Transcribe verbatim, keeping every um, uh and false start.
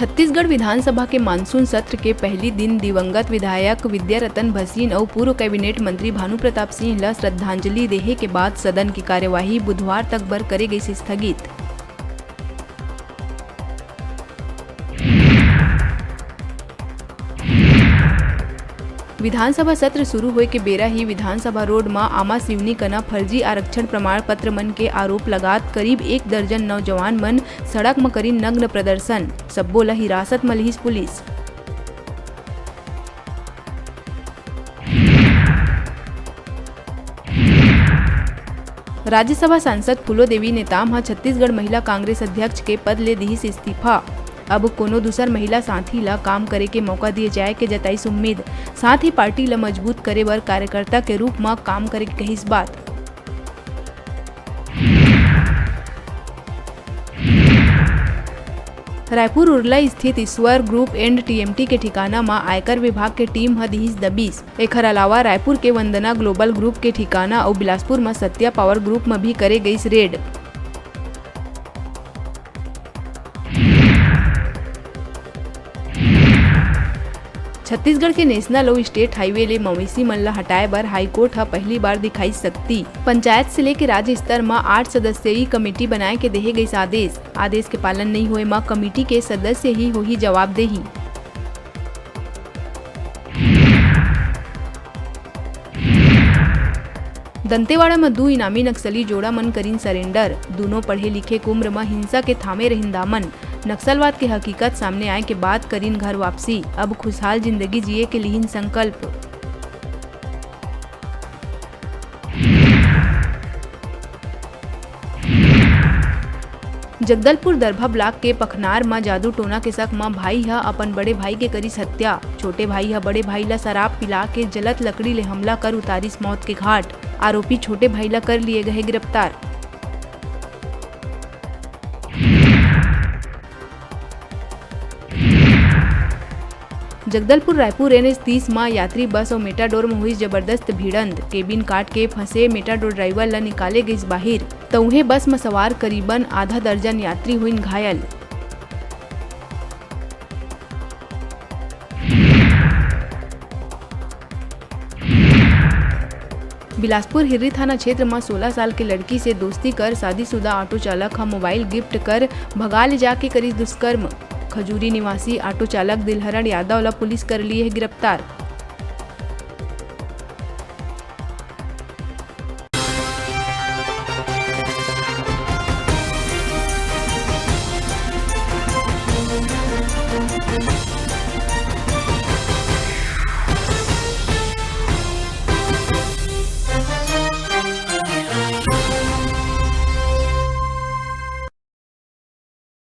छत्तीसगढ़ विधानसभा के मानसून सत्र के पहली दिन दिवंगत विधायक विद्यारतन भसीन अउ पूर्व कैबिनेट मंत्री भानु प्रताप सिंह ल श्रद्धांजलि देहे के बाद सदन के कार्यवाही बुधवार तक बर करे गइस स्थगित। विधानसभा सत्र शुरू होए के बेरा ही विधानसभा रोड म आमा सिवनी कना फर्जी आरक्षण प्रमाण पत्र मन के आरोप लगात करीब एक दर्जन नौजवान मन सड़क म करिन नग्न प्रदर्शन। सब्बो ल हिरासत म लिहिस पुलिस। राज्यसभा सांसद फूलो देवी नेताम ह छत्तीसगढ़ महिला कांग्रेस अध्यक्ष के पद ले दिहिस इस्तीफा। अब कोनो दूसर महिला साथी ल काम करे के मौका दिए जाए के जताइस उम्मीद। साथ ही पार्टी ल मजबूत करे बर कार्यकर्ता के रूप म काम करे के कहिस बात। रायपुर उरला स्थित ईश्वर ग्रुप एंड टीएमटी के ठिकाना म आयकर विभाग के टीम ह दिहिस दबिश। एखर अलावा रायपुर के वंदना ग्लोबल ग्रुप के ठिकाना अउ बिलासपुर म सत्या पावर ग्रुप म भी करे गइस रेड। छत्तीसगढ़ के नेशनल अउ स्टेट हाईवे ले मवेशी मन ल हटाए बर हाईकोर्ट ह पहिली बार दिखाइस सख्ती। पंचायत से लेके राज्य स्तर म आठ सदस्यीय कमेटी बनाए के देहे गइस आदेश। आदेश के पालन नइ होए म कमेटी के सदस्य ही होही जवाबदेही। दंतेवाड़ा म दू इनामी नक्सली जोड़ा मन करिन सरेंडर। दूनों पढ़े लिखे के उम्र म हिंसा के थामे रहिन दामन। नक्सलवाद के हकीकत सामने आए के बाद करिन घर वापसी। अब खुशहाल जिंदगी जिए के लिहिन संकल्प। जगदलपुर दरभा ब्लॉक के पखनार म जादू टोना के शक म भाई ह अपन बड़े भाई के करिस हत्या। छोटे भाई ह बड़े भाई ल शराब पिला के जलत लकड़ी ले हमला कर उतारिस मौत के घाट। आरोपी छोटे भाई ल कर लिए गए गिरफ्तार। जगदलपुर रायपुर एनएच तीस म यात्री बस अउ मेटाडोर म होइस जबरदस्त भिड़ंत। केबिन काट के फंसे मेटाडोर ड्राइवर ल निकाले गइस बाहिर, त उहें बस म सवार करीबन आधा दर्जन यात्री होइन घायल। बिलासपुर हिर्री थाना क्षेत्र म सोलह साल के लड़की से दोस्ती कर शादीशुदा ऑटो चालक ह मोबाइल गिफ्ट कर भगा ले जाके करिस दुष्कर्म। खजूरी निवासी ऑटो चालक दिलहरण यादव ल पुलिस कर लिए हे गिरफ्तार।